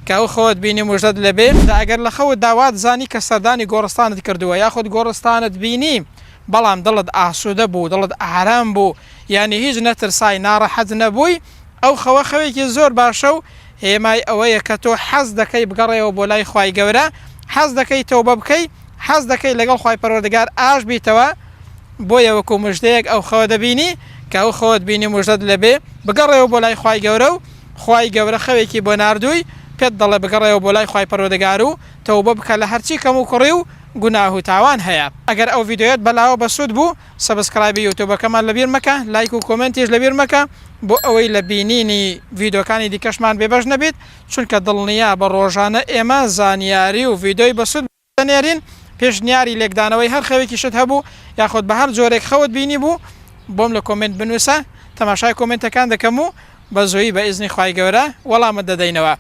کە ئەو خەوەت بینی موژدەت لێبێ. جا ئەگەر لە خەوتدا وات زانی کە سەردانی گۆڕستانت کردووە یاخود گۆڕستانت بینی بەڵام دڵت ئاسوودە بوو دڵت ئارام بوو یانی هیچ نەترسای ناڕەحەت نەبووی ئەو خەوە خەوێکی زۆر باشە و هێمای ئەوەیە کە تۆ حەز دەکەی بگەڕێیەوە بۆ لای خوای گەورە حەز دەکەی تەوبە بکەی حەز دەکەی لەگەڵ خوای پەروەردگار ئاش بیتەوە بۆیە وەکو مژدەیەک ئەو خەوە دەبینی کە ئەو خەوەت بینی مژدەت لێبێ بگەڕێوە بۆ لای خوای گەورە و خوای گەورە خەوێکی بۆ ناردووی پێت دەڵێ بگەڕێوە بۆ لای خوای پەروەردگار و تەوبە بکە لە هەرچی کەم و کوڕی و گوناه و تاوان هەیە. ئەگەر ئەو ڤیدیۆیەت بەلاوە بەسوود بوو subscribe ی یوتوبەکەمان لەبیر مەکە لایک و کۆمێنتیش لەبیر مەکە بۆ ئەوەی لە بینینی ڤیدیۆکانی دیکەشمان بێبەش نەبیت چونکە دڵنیابە ڕۆژانە ئێمە زانیاری و ڤیدیۆی بەسوود دەنێرین، پێشنیاری لێکدانەوەی هەر خەوێکیشت هەبوو یاخود بە هەر جۆرێک خەوت بینیبوو بۆم لە کۆمێنت بنووسە تەماشای کۆمێنتەکان دەکەم و بە زوویی بە ئیزنی خوای گەورە وەڵامت دەدەینەوە.